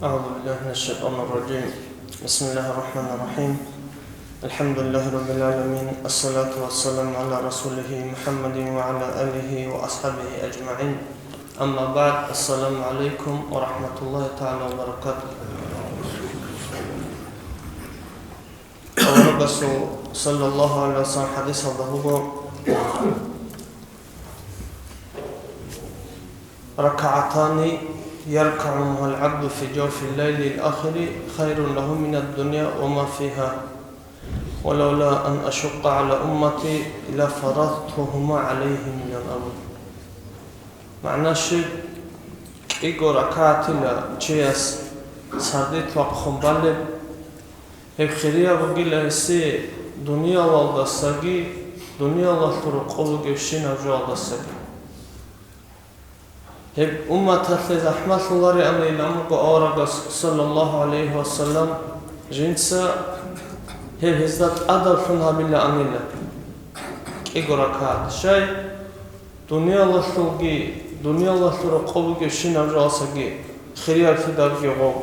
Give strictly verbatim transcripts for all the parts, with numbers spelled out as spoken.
أعوذ بالله من الشيطان الرجيم. بسم الله الرحمن الرحيم. الحمد لله رب العالمين. الصلاة والسلام على رسوله محمد وعلى آله وأصحابه أجمعين. أما بعد. السلام عليكم ورحمة الله تعالى وبركاته. Аварагасул саллаллагьу гӀалайгьи ва саллам хӀадисалда буго: ركعتان يركعهما العبد في جوف الليل الآخر خير له من الدنيا وما فيها، ولولا أن أشق على أمتي لفرضتهما عليهم من قبل. МагӀна щиб? КӀиго ракагӀатила чияс сардилъ вахъун балеб, гьеб хирияб бугила гьесие дуниялалдасаги, дуниялалъул рокъов вугевщинаб жоялдасаги. Гьеб умматалъе захӀмалъулареанилан буго аварагас, саллаллагьу гӀалайгьи ва саллам, жинца гьеб гьезда тӀадаблъун гьабилаанила кӀиго ракагӀат. Щай? Дуниялалъулги, дуниялалъул рокъов бугевщинаб жоялдасаги хирияб кидаги гъоб.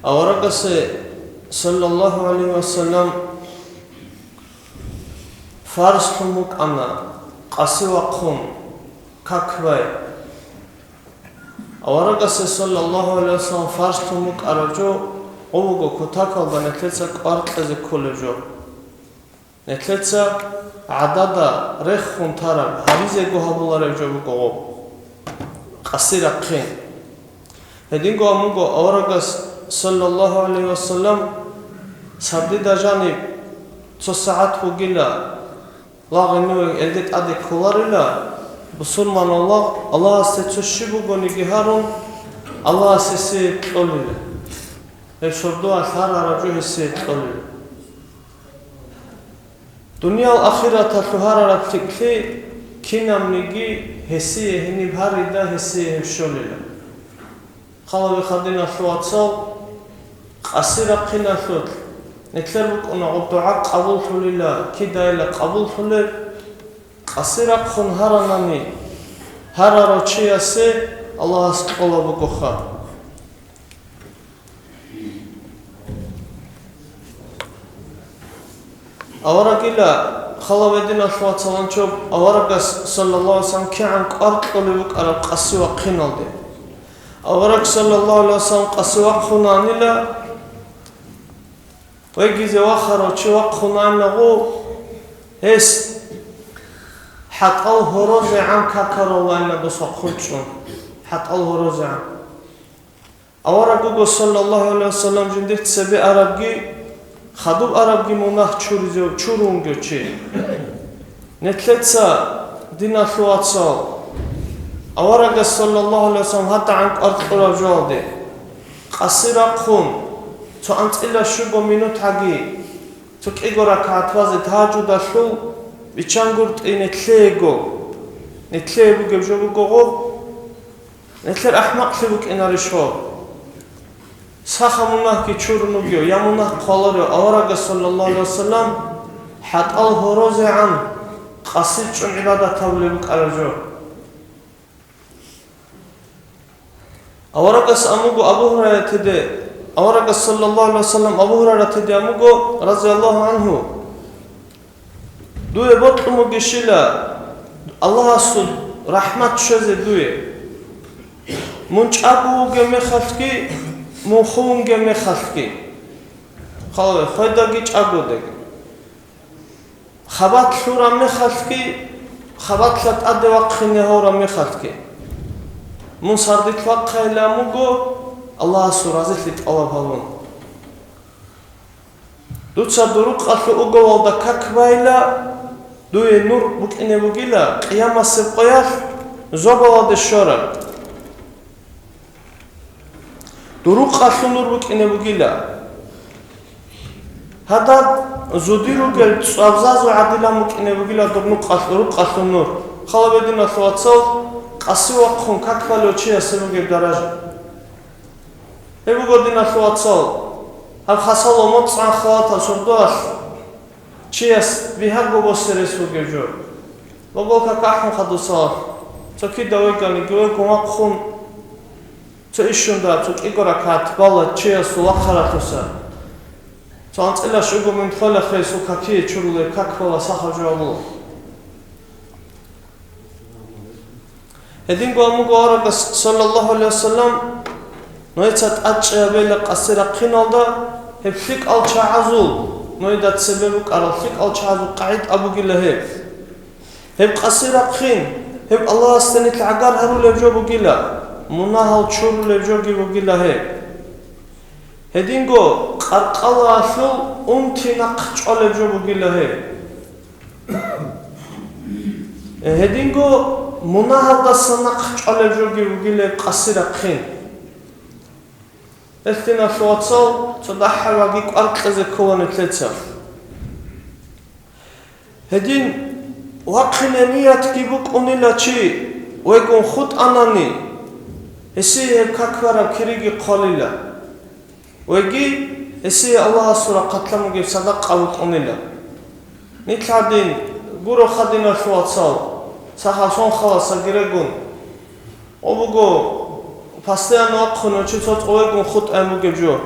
Аварагасе, саллаллагьу гӀалайгьи ва саллам, фарзлъун букӀана къаси вахъун как бай. Аварагасе, саллаллагьу гӀалайгьи ва саллам, фарзлъун букӀараб жо гъо буго кутакалда нилъеца кӀвар кьезе кколеб жо. Нилъеца гӀадада рехун тараб, гьабизего гьабулареб жо буго гъоб, къаси рахъин. Гьединго абун буго аварагас, саллаллагьу гӀалайгьи ва саллам, сардида жаниб цо сагӀат бугила, лагъ гьениве элде тӀаде кколарила, бусурманав лагъ Аллагьасде цо щиб бугониги гьарун, Аллагьас гьесие кьолила. Гьеб сордоялъ гьарараб жо гьесие кьолила. Дуниял ахираталъул гьарараб лъикӀлъи кинабниги гьесие гьениб гьарида, гьесие гьеб щолила. Хал гьабеха, диналъул вацал, къаси рахъиналъулъ нилъер букӀуна гъоб дугӀа къабуллъулила, кидайила къабуллъулеб, къаси рахъун гьаранани гьарарав чиясе Аллагьас кьолеб бугоха. Аварагила, хал гьабе, диналъул вацал, анцӀаб аварагас, саллаллагьу гӀалайгьи ва саллам, кигӀан кӀвар кьолеб букӀараб къаси вахъиналде. Авараг, саллаллагьу гӀалайгьи ва саллам, къаси вахъунаанила, вегизе вахарав чи вахъунаанагъу, гьес хӀатӀал гьорозегӀан какарулаанила дос вахъун чӀун, хӀатӀал гьорозегӀан. Авараг вуго, саллаллагьу гӀалайгьи ва саллам, жиндир цебе арабги, хадуб арабги мунагь чуризе чурун вугев чи. Нилъеца, диналъул вацал, аварагас, саллаллагьу гӀалайгьи ва саллам, гьадагӀан кӀвар кьураб жоялде къаси рахъун, цо анцӀила щуго минут гӀаги, цо кӀиго ракагӀат базе тагьажудалъул, биччан гуртӀи, нилъеего, нилъее бугеб жо буго гъоб. Нилъер ахӀмакълъи букӀинарищ гьоб? Саха мунагьги чурун вугев, я мунагь хъваларев аварагас, саллаллагьу гӀалайгьи ва саллам, хӀатӀал гьорозегӀан къаси чӀун гӀибадат гьабулеб букӀараб жо. Аварагас амуго Абу Гьурайратиде, аварагас, саллаллагьу гӀалайгьи ва саллам, Абу Гьурайратиде амуго, разияллагьу гӀангьу: Дуе бокьун бугищила Аллагьасул рахӀмат щвезе дуе, мун чӀаго вугев мехалъги, мун хун вугев мехалъги, хал гьабе, хведаги чӀагодаги, хабалъ лъураб мехалъги, хабалъа тӀаде вахъине гьораб мехалъги, мун сардилъ вахъайилан вуго Аллагьасул разилъи тӀалаб гьабун. Дуца дурукъалъул угавалда как байила, дуе нур букӀине бугила къиямасеб къоялъ зобалалде щвараб. Дурукъалъул нур букӀине бугила. Гьадаб зуди ругел цӀвабзазул гӀадилан букӀине бугила дур нукъалъ-, рукъалъул нур. Хал гьабе, диналъул вацал, къаси вахъун как балев чиясе бугеб даража. Гьеб буго, диналъул вацал, гьаб хасало моцӀан халатал сордоялъ чияс бигьаго босе рес бугеб жо. Бабал какахӀун хадусалъ, цо кида вегани, гьев вегун вахъун, Цо ишунда, цо кӀиго ракагӀат бала чиясул вахъаралъуса. Цо анцӀила щуго мун холехъесул какие чурулеб как бала сахаб жо гьабула. Гьединго амуго аварагас, саллаллагьу гӀалайгьи вассалам, нужеца тӀадчӀей гьабейила къаси рахъиналда, гьеб лъикӀал чагӀазул, нужеда цебе букӀарал лъикӀал чагӀазул къагӀида бугила гьеб. Гьеб къаси рахъин, гьеб Аллагьасда нилъ гӀагар гьарулеб жо бугила, мунагьал чурулеб жоги бугила гьеб. Гьединго къаркъалаялъул унти нахъ чӀвалеб жо бугила гьеб. Гьединго мунагьалдаса нахъ чӀвалеб жоги бугила гьеб къаси рахъин. Гьелъ, диналъул вацал, цо дагьабаги кӀвар кьезе ккола нилъеца. Гьедин вахъине ниятги букӀунила чи, вегун хутӀанани, гьесие гьеб как бараб кириги хъвалила. Веги, гьесие Аллагьасул рахъалъан бугеб садакъа букӀунила. Нилъ гьадин, гуро, диналъул вацал, сахал сон халасаги регун. О буго, постоянно вахъун чи цо цӀовегун хутӀаяб бугеб жо.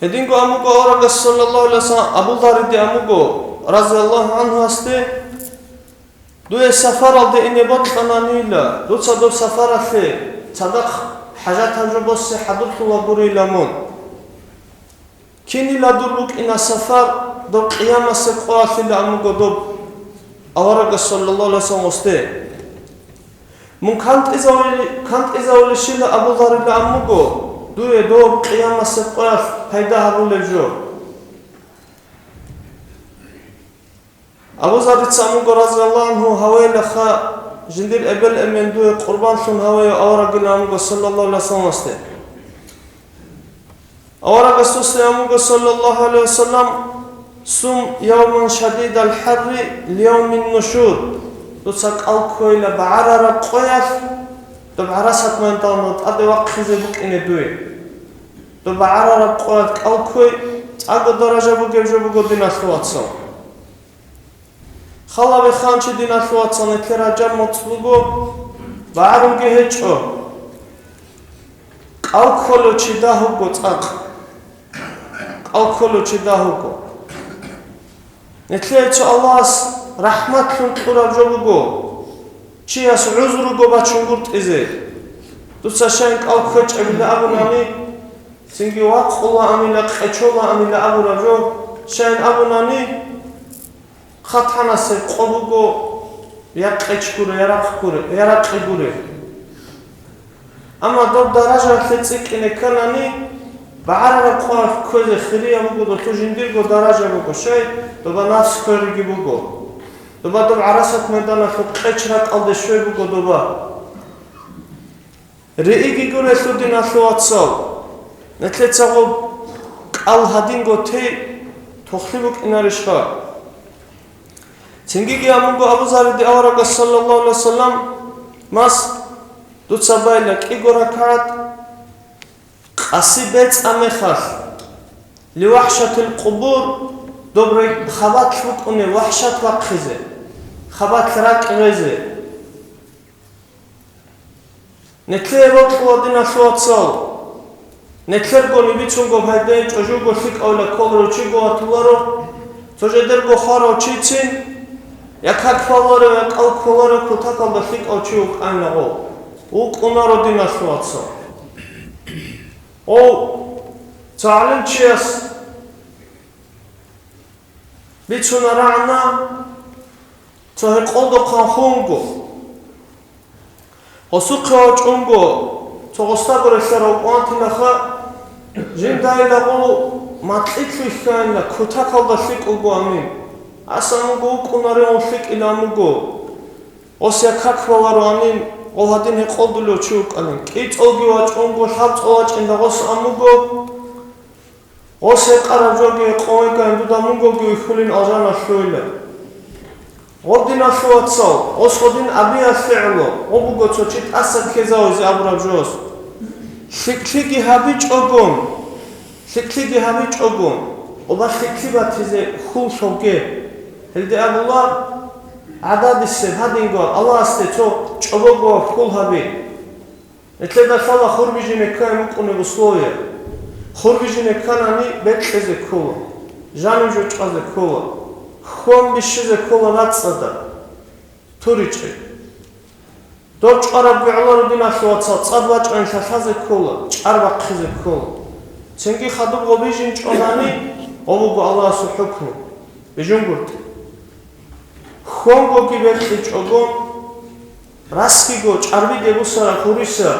Гьединго амуго аварагас, саллаллагьу гӀалайгьи вассалам, Абу Зарриде амуго, разияллагьу гӀангьуасде, дуе сафаралде ине бокьананила, дуца доб сафаралъе цадахъ хӀажатаб жо босе хӀадурлъула гурила мун. Кинила дур букӀина сафар, доб къиямасеб къоялъила амуго доб аварагас, саллаллагьу гӀалайгьи вассалам, гъосде. Мун кантӀизавули-, кантӀизавулищила Абу Заррила амуго, дуе доб къиямасеб къоялъ пайда гьабулеб жо. Абу Заррица амуго, разияллагьу гӀангьу, гьавейилаха, жиндир эбел-эмен дуе къурбанлъун гьавеяв аварагила амуго, саллаллагьу гӀалайгьи вассаламасде. Аварагас гъосде амуго, саллаллагьу гӀалайгьи вассалам, сум явман шадидал хӀарри лияумин нушур, дуца кӀал ккойила багӀарараб къоялъ, доб гӀарасат майдалалда тӀаде вахъизе букӀине дуе. Доб багӀарараб къоялъ кӀал ккой цӀакъго даража бугеб жо буго, диналъул вацал. Халабе ханчи, диналъул вацал, нилъер гьаб жо моцӀ буго, багӀарунги гьечӀо. КӀал кколев чи дагь вуго цӀакъ. КӀал кколев чи дагь вуго. Нилъее цо Аллагьас рахӀматлъун кьураб жо буго, чияс гӀузру буго бачунгутӀизе. Дуца щайин кӀал ккечӀебила абунани, цинги вакъулаанила, къечолаанила абураб жо, щайин абунани, хъатанасеб къо буго, я къеч гуре, я рахъ гуре, я ракъи гуре. Амма доб даражаялъе цӀикӀкӀине кканани, багӀарараб къоялъ кквезе хирияб буго, долъул жиндирго даража буго, щай, доба нафс квериги буго. Доба доб гӀарасат майданалъул къеч ракӀалде щвей буго доба. Рииги гурелъул, диналъул вацал, нилъеца гъоб кӀал гьадинго тей тохлъи букӀинарищха? Цингиги амунго Абу Зарриде аварагас, саллаллагьу гӀалайгьи вассалам, мас, дуца байла кӀиго ракагӀат къаси бецӀа мехалъ, ливахӀшатил къубур, доб рекь-, хабалъ букӀунеб вахӀшат бахъизе, хабалъ ракӀ гьезе. Нилъее бокьула, диналъул вацал, нилъерго нибицунго пайда гьечӀо, живго лъикӀавила кколарев чиго ватуларо, цо жидерго хварав чицин, я как кколарев, я кӀал кколарев кутакалда лъикӀав чи вукӀанила гъов. ВукӀунаро, диналъул вацал. Гъов, цо гӀалимчияс бицунарагӀана, цо гьекъолдохъан хунго, гъосухъе вачӀунго, цо гъосдаго релълъарав къвантилаха, жиндаилагъул макьилъ вихьанила, кутакалда лъикӀ вуго амин. Асан вуго вукӀунаревун лъикӀилан вуго. Гъос я как баларо амин, гъов гьадин гьекъолдулев чи вукӀанин. КӀицӀолги вачӀунго, лъабцӀул вачӀинда гъос ан вуго. Гъос гьекъараб жоги гьекъон веган, дуда мунгоги вихьулин алжаналъ лъугьила. Гъоб, диналъул вацал, гъос гъодин абиялъе гӀоло, гъоб буго цо чи тӀаса ккезавизе абураб жо. ЛъикӀлъиги гьабичӀогун, лъикӀлъиги гьабичӀогун, оба лъикӀлъи батизе хьул лъовге. Гьелде абула, ГӀададисе гьадинго Аллагьасде цо чӀобого хьул гьабе. Нилъеда лъала хурбижине ккани букӀунеб условия. Хурбижине кканани бекьизе ккола, жанив жо чӀвазе ккола, хьон бищизе ккола рацӀцӀада, туричӀеб. Доб чӀварабги гӀоларо, диналъул вацал, цӀад вачӀани лъалъазе ккола, чӀар бахъизе ккола. Цинги хадуб гъоб бижин чӀванани, гъоб буго Аллагьасул хӀукму. Бижунгурте. Хьонгоги бекьичӀого, расгиго чӀарбиде бусараб хуриса,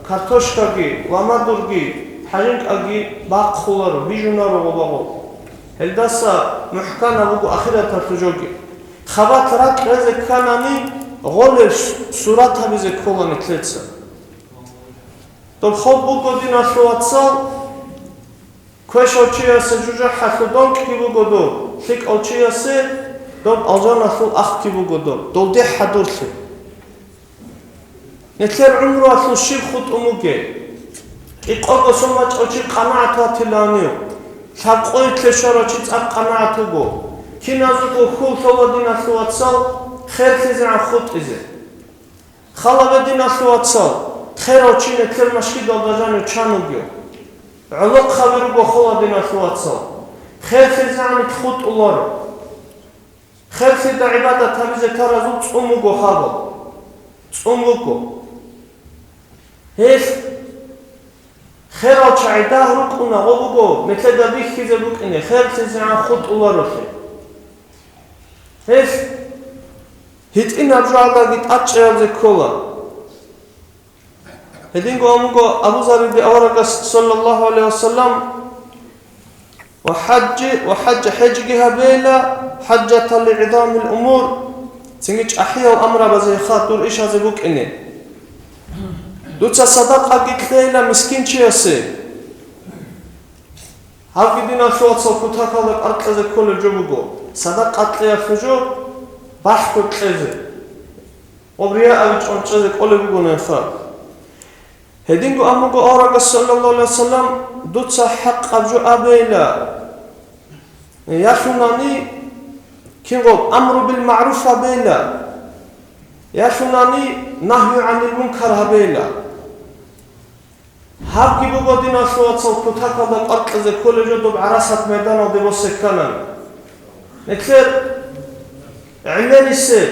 картошкаги, ламадурги, хӀажинкӀаги бахъуларо, бижунаро гъобагъо. Гьелдаса мухӀканаб буго ахираталъул жоги. Хабат ракь гьезе кканани, гъолеб су-, сурат гьабизе ккола нилъеца. Доб хоб буго, диналъул вацал, квешав чиясе жужахӀалъул донкьги буго доб, лъикӀав чиясе доб алжаналъул ахги буго доб, дол дехӀ гьадурлъи. Нилъер гӀумруялъул щиб хутӀун бугеб? КӀикъого сон бачӀав чи къанагӀат ватиланив? Лъабкъоялъе щварав чи цӀакъ къанагӀат вуго. Киназего хьул лъола, диналъул вацал, херлъизегӀан хутӀизе. Халабе, диналъул вацал, херав чи нилъер машгидалда жанив чан вугев? ГӀолохъаби руго хола, диналъул вацал. ХерлъизегӀан хутӀуларо. Херлъида гӀибадат гьабизе таразул цӀун буго хабал. ЦӀун буго. Гьелъ херал чагӀи дагь рукӀуна гъо буго, нилъеда бихьизе букӀине, херлъизегӀан хутӀуларолъи. Гьелъ гьитӀинаб жоалдаги тӀадчӀеялде ккола. Гьединго амуго Абу Зарриги аварагас, саллаллагьу гӀалайгьи вассалам, ва хӀаджи, ва хӀаджа, хӀежги гьабейла, хӀаджатал лигӀизамил умур, цинги чӀахӀиял амрабазеха дур ишазе букӀине. Дуца садакъаги кьейла мискинчиясе. Гьабги, диналъул вацал, кутакалда кӀвар кьезе кколеб жо буго, садакъа кьеялъул жо бахӀго кьезе. Гъоб рияаби чӀван чӀезе кӀолеб бугониха. Гьединго амуго аварагас, саллаллагьу гӀалайгьи вассалам, дуца хӀакъаб жо абейла, ялъунани кинго амру бил магӀруф гьабейла, ялъунани нагью гӀанил мункар гьабейла. Гьабги буго, диналъул вацал, кутакалда кӀвар кьезе кколеб жо доб гӀарасат майданалде босе кканани. Нилъер гӀемерисеб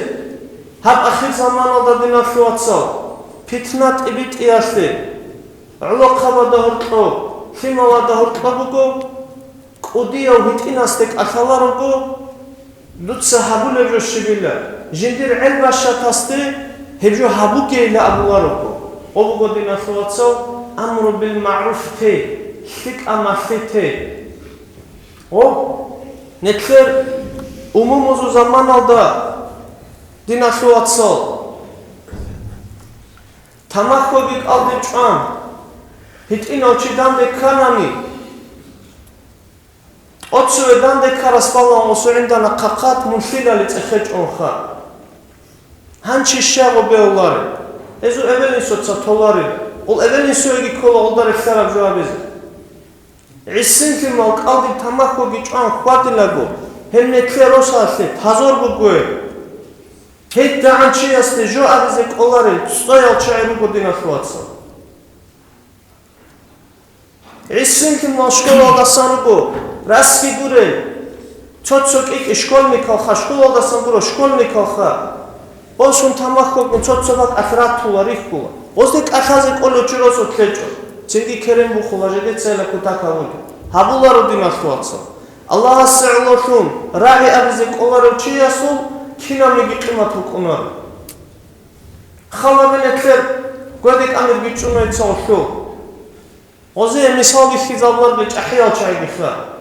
гьаб ахир заманалда, диналъул вацал, питна тӀибитӀиялъе, гӀолохъабазда гьоркьоб, лъималазда гьоркьоб буго, кӀудияв гьитӀинасде кӀалъаларого, дуца гьабулеб жо щибила, жиндир гӀел бащатасде гьеб жо гьабугейилан абуларого. Гъо буго, диналъул вацал, амру бил магӀруф те, лъикӀаб малъи те. Гъо, нилъер умумузул заманалда, диналъул вацал, тамахьоги кӀалдиб чӀван, гьитӀинав чи данде кканани, тӀоцеве данде ккарас балагьун гъосул гӀинда нахъа хъат мун лъилали цӀехечӀонха. Гьанчи щай гъо бегьулареб? Гьезул эбел-инсуца толареб. Гъол эбел-инсуеги ккола гъолда релълъараб жо гьабизе. ГӀисинлъимал кӀалдиб тамахьоги чӀван хьвадилаго, гьеб нилъер росалъе позор буго гьеб. ГьедигӀан чиясде жо абизе кӀоларел цӀцӀоял чагӀи руго, диналъул вацал. ГӀисинлъимал школалдасан руго расги гурел, цо-цо кӀикӀи школьникалха, школалдасан гуро школьникалха. Босун тамахьогун цо-цо бакӀалъ ратула, рихьула. Гъозде кӀалъазе кӀолев чи росулъ гьечӀо, цинги керен бухула, жеде цела кутак гьавули. Гьабуларо, диналъул вацал. Аллагьасе гӀололъун рагӀи абизе кӀоларев чиясул кинабниги къимат букӀунаро. Халабе нилъер гведекӀанир бичӀчӀунайца гъолъул. Гъозие мисал бихьизабулареб чӀахӀиял чагӀи бихьа.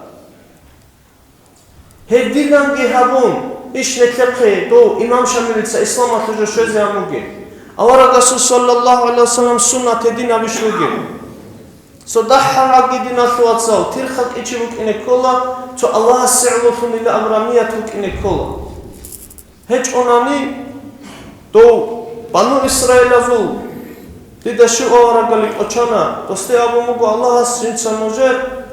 Гьединанги гьабун, иш нилъехъе дов имам Шамилица исламалъул жо щвезе гьамуге. Аварагасул, саллаллагьу гӀалайгьи вассалам, суннат гьединабищ бугеб? Цо дагьабги, диналъул вацал, тирха кӀичи букӀине ккола, цо Аллагьасе гӀололъунила абураб ният букӀине ккола. ГьечӀонани дов бану Исраилазул дида щив аварагали кӀочана, досде абун буго Аллагьас, жинца нужер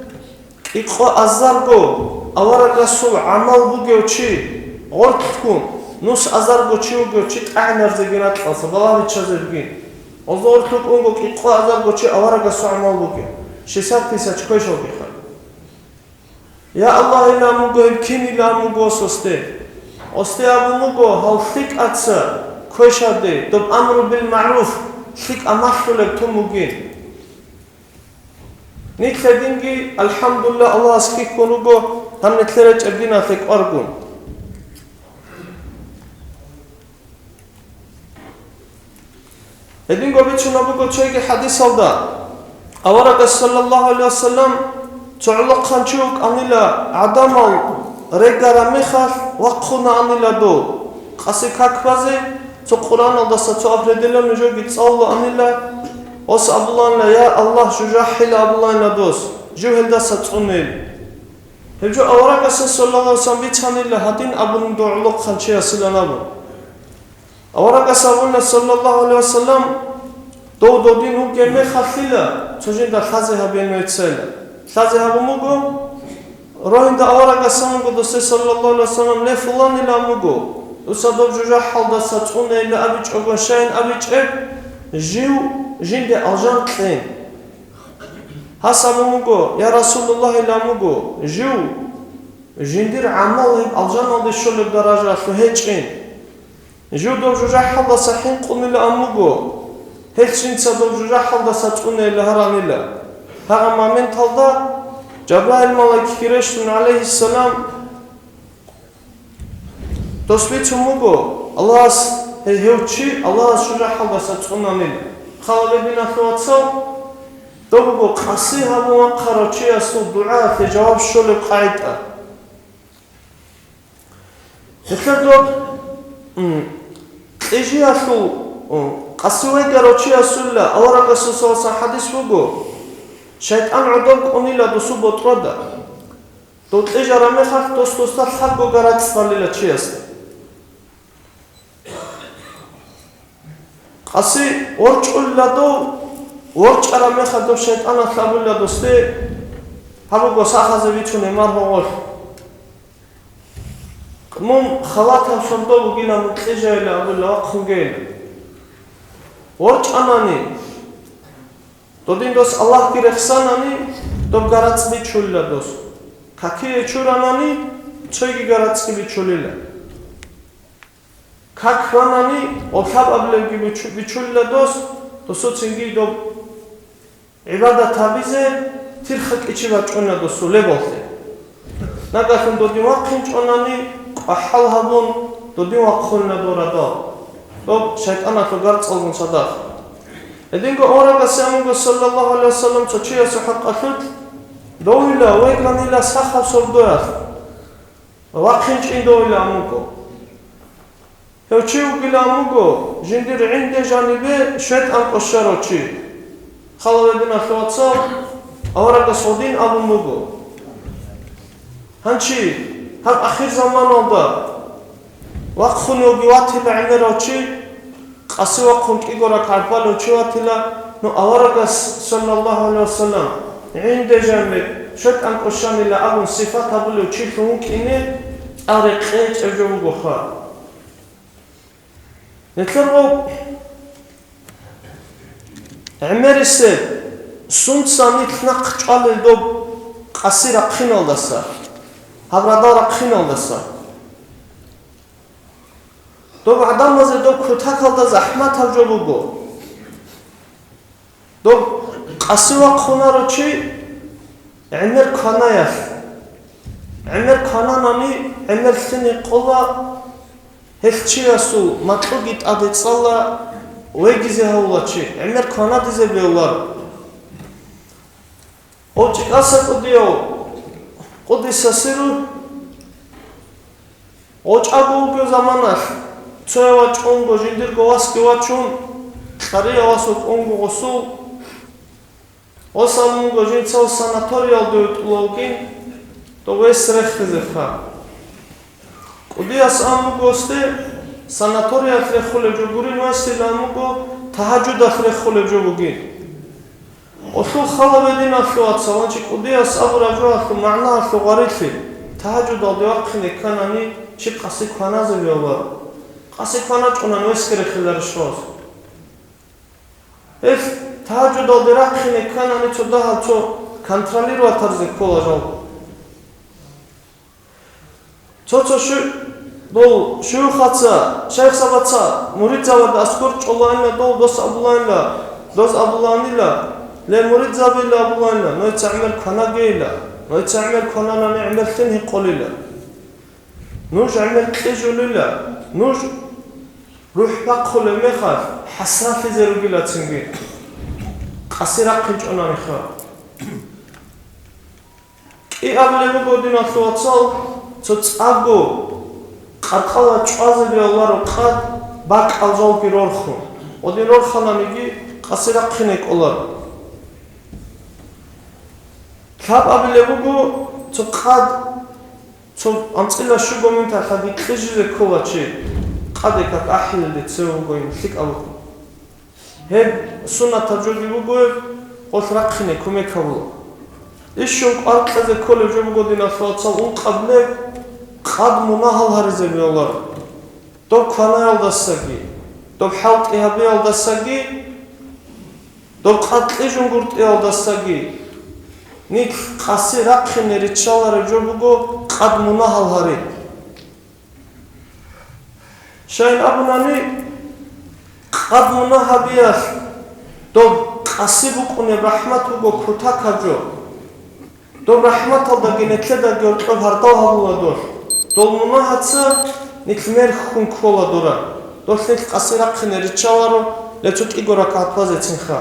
кӀикъоазарго аварагасул гӀамал бугев чи гъоркьлъун, Нус азарго чи вугев чи тӀагӀинарзеги ракьалса балагьичазебги. Гъозда гъорлъ вукӀунго кӀикъо азарго чи аварагасул гӀамал бугев, шестьдесят тысяч квешалгиха. Я Аллагь, илан буго гьеб кинилан буго сосде. Осде абун буго, гьав лъикӀаца квешалде, доб амру бил магӀруф лъикӀа малъулеб тун бугин. Нилъ гьединги, алхӀамдулиллагь, Аллагьас хьихьун руго гьаб нилъер речӀеб диналъе кӀваргун. Гьединго бицунеб буго цоги хӀадисалда, аварагас, саллаллагьу гӀалайгьи вассалам, цо гӀолохъанчи вукӀанила, гӀадамал регара мехалъ вахъунаанила дов, къаси как базе, цо Къуръаналдаса цо определённый жоги цӀалулаанила, ос абулаанила: «Я Аллагь, жужахӀила», абулаанила дос, жив гьелдаса цӀунел. Гьеб жо аварагас, саллаллагьу гӀалайгьи вассалам, бицанила гьадин абун дов гӀолохъанчиясилан абун. Аварагас абуна, саллаллагьу гӀалайгьи вассалам, дов додин вугеб мехалъила, цо жинда лъазе гьабеян веццайила. Лъазе гьабун буго, рогьинда аварагас абун буго досде, саллаллагьу гӀалайгьи вассалам: «Ле, фуланилан вуго, дуца доб жужахӀалдаса цӀунейилан абичӀого, щайин абичӀеб, жив жинде алжан кьен». Гьас абун буго: «Я Расулаллагь, илан буго, жив жиндир гӀамал гьеб алжаналде щолеб даражалъув гьечӀин. Жив доб жужахӀалдаса хӀинкъунилан буго, гьелъ жинца доб жужахӀалдаса цӀунейилан гьаранила». Гьагъа моменталда Жабраил малаикги рещтӀун, гӀалайгьиссалам, дос бицун буго, Аллагьас, гьев, гьев чи Аллагьас жужахӀалдаса цӀунанила. Хал гьабе, диналъул вацал, доб буго къаси гьабун вахъарав чиясул дугӀаялъе жаваб щолеб къагӀида. Гьелъа доб, м, кьижиялъул, м, къаси вегарав чиясулла аварагасул саллаллагьу гӀалайгьи вассалам хӀадис буго, шайтӀан гӀодов кӀунила досул ботӀрода. Дов кьижараб мехалъ дос досда лъабго гарацӀ балила чиясда. Къаси ворчӀулила дов, ворчӀараб мехалъ дов шайтӀаналъ абула досде: «Гьаб буго, сахазе бицун гьемар гьогъолъ. Мун халатаб сордо вугилан мун кьижайила», абула, вахъунгейила. ВорчӀанани, додин дос Аллагьги рехсанани, доб гарацӀ бичулила дос. Какие чуранани, цойги гарацӀги бичулила. Как хванани, гъоб лъабабилебги бичу-, бичулила дос, досуцинги доб гӀибадат гьабизе тирха кӀичи бачӀуна досул лебаллъи. Нагагьлъун додин вахъинчӀонани, кӀвахӀал гьабун, додин вахъуна дов радал, доб шайтӀаналъул гарцӀалгун цадахъ. Гьединго аварагас абун буго, саллаллагьу гӀалайгьи вассалам, цо чиясул хӀакъалъулъ, довила, веганила сахаб сордоялъ. ВахъинчӀин довилан вуго. Гьев чи вугилан вуго, жиндир гӀинде жанибе шайтӀан кӀощарав чи. Хал гьабе, диналъул вацал, аварагас гьедин абун буго. Гьанчи, гьаб ахирзаманалда вахъун вугев ватила гӀемерав чи, къаси вахъун кӀиго ракагӀат балев чи ватила, ну, аварагас, саллаллагьу гӀалайгьи вассалам, гӀинде жанибе шайтӀан кӀощанила абун сипат гьабулев чилъун вукӀине тӀад рекъечӀеб жо бугоха. Нилъер гъоб гӀемерисеб, сунца нилъ нахъ чӀвалел доб къаси рахъиналдаса, гьаб радал рахъиналдаса. Доб гӀадамазе доб кутакалда захӀматаб жо буго. Доб къаси вахъунаро чи гӀемер кванаялъ. ГӀемер квананани, гӀемер лъине къола, гьелъ чиясул макьуги тӀаде цӀала, вегизе гьавула чи, гӀемер кванадизе бегьуларо. Гъов чӀикӀаса кӀудияв, къуддиса сирругьу, гъочӀаго вугев заманалъ, цояв вачӀунго, жиндирго васги вачун, кьарияв вас вукӀунго гъосул, гъос абун буго, жинца санаториялде витӀула вугин, дов вес рехизеха. КӀудияс абун буго гъосде, санаториялъ рехулеб жо гурин весилан буго, тагьажудалъ рехулеб жо бугин. Гъолъул хал гьабе, диналъул вацал, чи кӀудияс абураб жоялъул магӀнаялъул гъварилъи, тагьажудалде вахъине кканани, чи къаси кваназе вегьуларо. Къаси кваначӀунан весги рехиларищ гъоз? Гьелъ тагьажудалде рахъине кканани цо дагьаб цо контролироватарзе ккола жал. Цо-цо шу-, дол шуюхаца, шайхзабаца муридзабада аскӀор чӀолаанила дол дос абулаанила, дос абулаанила, ле муридзабила абулаанила, нойца гӀемер кванагейила, нойца гӀемер квананани гӀемерлъин гьикъулила. Нуж гӀемер кьижулила, нуж рухӀ бахъулеб мехалъ хӀасратлъизе ругила цинги. Къаси рахъинчӀонаниха. КӀи абулеб буго, диналъул вацал, цо цӀакъго къаркъала чӀвазе бегьуларо къад бакӀал жалги рорхун. Гъодин рорхананиги къаси рахъине кӀоларо. Лъаб абулеб буго, цо къад, цо анцӀила щуго минуталъ гьаги кьижизе ккола чи, къаде как ахӀилелде цеве вугоин лъикӀаб буго. Гьеб суннатаб жоги бугоеб, къолъ рахъине кумек гьабула. Ишшун кӀвар кьезе кколеб жо буго, диналъул вацал, ункъабилеб къад мунагьал гьаризе бегьуларо. Доб кванаялдасаги, доб хӀалтӀи гьабиялдасаги, доб къад кьижун гуртӀиялдасаги, нилъ къаси рахъине риччалареб жо буго къад мунагьал гьари. Щайин абунани, къад мунагь гьабиялъ доб къаси букӀунеб рахӀмат буго кутакаб жо. Доб рахӀматалдаги нилъедаги гьоркьоб гьардал гьабула долъ. Дол мунагьаца нилъ мер хьун ккола дора. Долъ нилъ къаси рахъине риччаларо, ле цо кӀиго ракагӀат базецинха.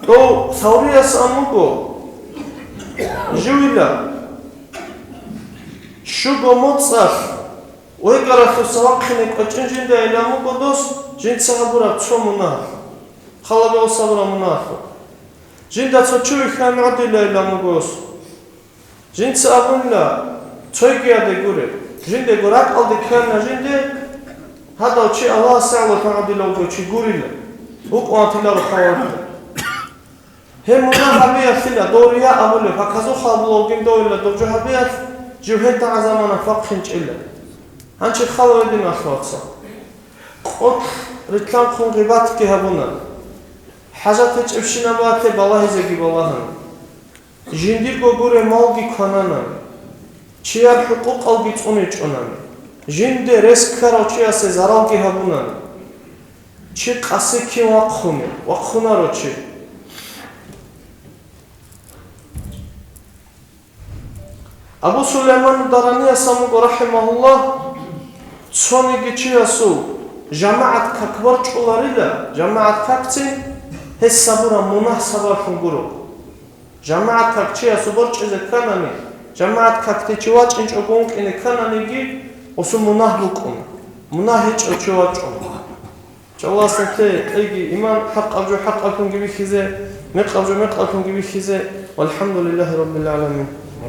Дов Саврияс ан вуго, живила, щуго моцӀалъ вегаралъуса вахъине кӀвечӀин жинда илан вуго дос, жинца гьабураб цо мунагь, халаб гьабураб мунагьлъун. Жинда цо чи вихьан гӀодила илан вуго дос. Жинца абунила, цойгиялде гуре, жиндего ракӀалде кканила жинде, гьадав чи Аллагьасе гӀоло тӀагӀадилавго чи гурила, вукӀун ватиларо хъалалда. Гьеб мунагь гьабиялъила дов рия абулеб, паказухъа абулавгин довила дов жо гьабиялъ, жив гьелда гӀазамана вахъинчӀила. Гьанчи хал гьедин, вацал. КъотӀ ритлъанхъун гъибатги гьабуна. ХӀажат гьечӀебщинаб батӀи балагьизеги балагьана. Жиндирго гуреб малги кванана, чияр хӀукъукъалги цӀуничӀона, жинде рес ккарав чиясе заралги гьабуна, чи къаси кин вахъуни, вахъунаро чи. Абу Сулайман Даранияс ан вуго, рахӀимагьуллагь, цониги чиясул жамагӀат как борчӀуларила, жамагӀат какцин гьес гьабураб мунагь сабаблъун гуро. ЖамагӀат как чиясул борчӀизе кканани, жамагӀат какде чи вачӀинчӀого ункъине ккананиги, гъосул мунагь букӀун, мунагь гьечӀев чи вачӀун. Чаласанте кьеги иман, хӀакъаб жо хӀакъаблъунги бихьизе, мекъаб жо мекъаблъунги бихьизе. ВалхӀамдулиллагьи раббил гӀаламин.